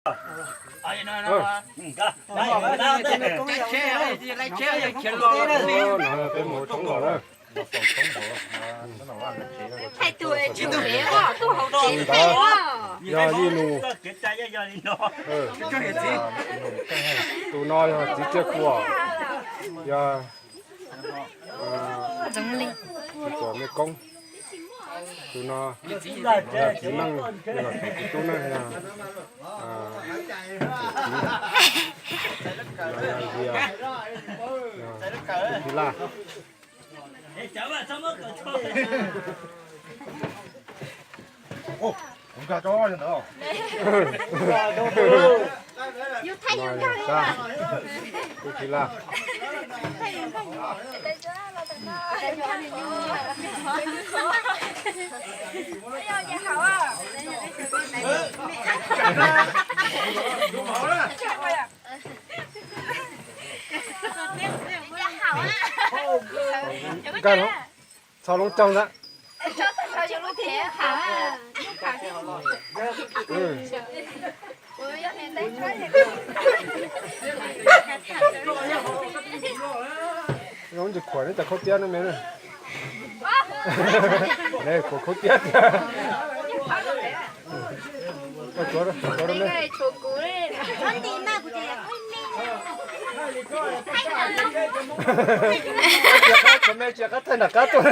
Peb mus roob los na. Tus ntawd yog Yij Nus. Tus no yog txiv Tsiaj Kuam, yog Tsiaj Kuam mej koob. Tus no yog txiv Meej, yog txiv tub na, yog txiv, yog Zias, yog Tij Laj. Tij Laj. Nkag los, txhos loo caug ntag. Zoo ntsis khuam neb cov khaub tiab no me. Khuam khaub tiab tiag. Tsuav me tsis qab thaij nram qab tuaj.